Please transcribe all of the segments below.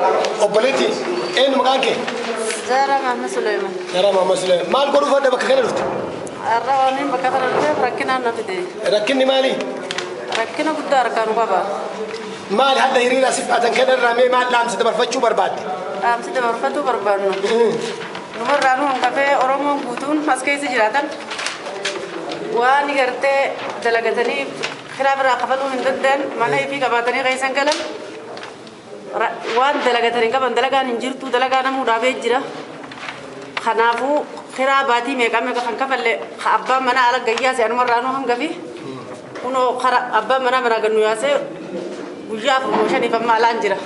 Obboleetti, eenyu maqaan kee? Zara Mahammed Suleiman. Zara Mahammed Suleiman. Maal godhuuf adda bakka kana dhufte? Har'a waan inni bakka kana dhufeef rakkinaan na fide. Rakkinni maali? Rakkina guddaa harkaa nu qaba. Maali hadda hiriira si fudhatan kana irraa mee maal dhaamsa dabarfachuu barbaadde? Dhaamsi dabarfachuu barbaadnu. Numarraa nu hangafee Oromoon guutuun as keessa jiraatan waan gartee dalagatanii kiraa biraa kafaluu hin danda'an, mana ifii qabaatanii keessan galan, waan dalagatanii qaban, dalagaan hin jirtu, dalagaa namuu dhaabee jira. Kanaafuu kiraa baatii meeqa meeqa kan kafalle abbaan manaa ala gayyaase, anumarraa nu hangafi kunoo kara abbaan manaa manaa gannu yaasee guyyaa 4 moo 5f amma alaan jira.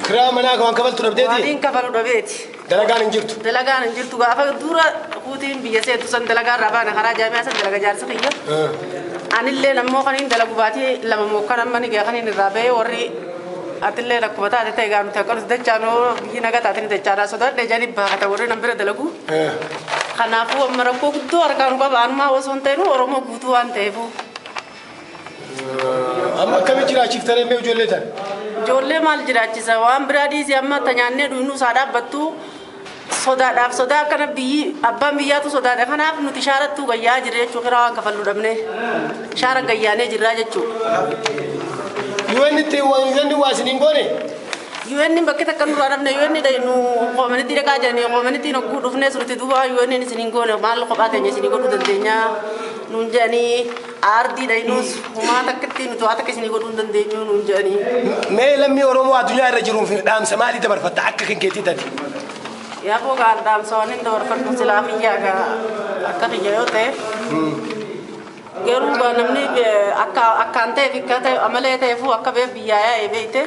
Kiraa manaa waan kafaltu dhabdeeti? Waan hin kafalu dhabeeti. Dalagaan hin jirtu? Dalagaan hin jirtu. Gaafa dura kuutiin biyya seentu san dalagaa irraa baana, karaa jaamiyaa san dalaga jaarsa kiyya. Anillee ammoo kan hin dalagu baatii 2 moo kan amma ni kan hin irraa bahee, warri atillee akkuma taate ta'e gaa nuti akkanus dachaanoo biyyi naga taate ni dachaadhaa sodaadhe jedhanii baafata warri nan bira dalagu. Kanaafuu amma rakkoo guddoo harkaa nu qaba, anumaa osoo hin ta'in Oromoo guutuu waan ta'eefu. Amma akkamitti jiraachiftanii mee ijoollee tan? Ijoollee maal jiraachisa, waan biraa dhiisii amma nyaannee dhuyinuu isaa dhaabbattu sodaadhaaf, sodaa akkana biyyi abbaan biyyaatu sodaadha. Kanaaf nuti shaarattuu gayyaa jirra jechuudha, kiraa waan kafallu dhabne shaara gayyaanee jirraa jechuudha. UN itti UN waa isiniin goone? UN bakki takka nurraa dhabne. UN nu qoomanitti dhaqaa jiranii, qoomanitti hogguu dhufnee surti duuba UN isiniin goone, maal kophaa teenya isinii godhuu dandeenya nuun jedhanii, aardii dhayinuus humaa takkatti nuti waa takka isinii godhuu hin dandeenyu nuun jedhanii. Mee lammii Oromoo addunyaa irra jiruuf dhaamsa maalii dabarfatta akka kan keetii taate? Yaaboo gaan dhaamsa waan hin dabarfadhu silaa kiyyaa gaa akka kiyya yoo ta'e. Garuu gaa namni akka akkaan ta'e fi akka ta'e amalee ta'eefuu akka beef biyyaa yaa'ee beeyte.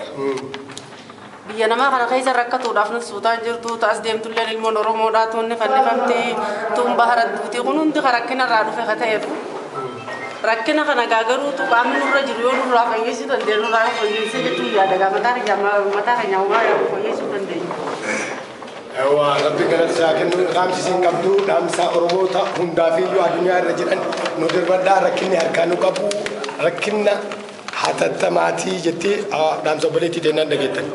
Biyya namaa kana keessa rakkatuudhaaf nuti suutaan jirtu taas deemtulleen ilmoon Oromoodhaa tuunni fannifamti, tuun bahara duuti, kun hundi kan rakkina irraa dhufe ka ta'eef. Rakkina kana gaa garuutu qaamni nurra jiru yoo nurraa fayyeessuu dandeenyu nurraa fayyeessee jechuun yaada gaa mataa keenya homaa fayyeessuu dandeenya. Waa Rabbi galata isaa kennu. Dhaamsi isin qabdu, dhaamsa Oromoota hundaafiyyuu addunyaa irra jiran nu dirbadhaa, rakkinni harkaa nu qabu rakkinna hatattamaatii jettee dhaamsa obboleettii deennaan dhageettan.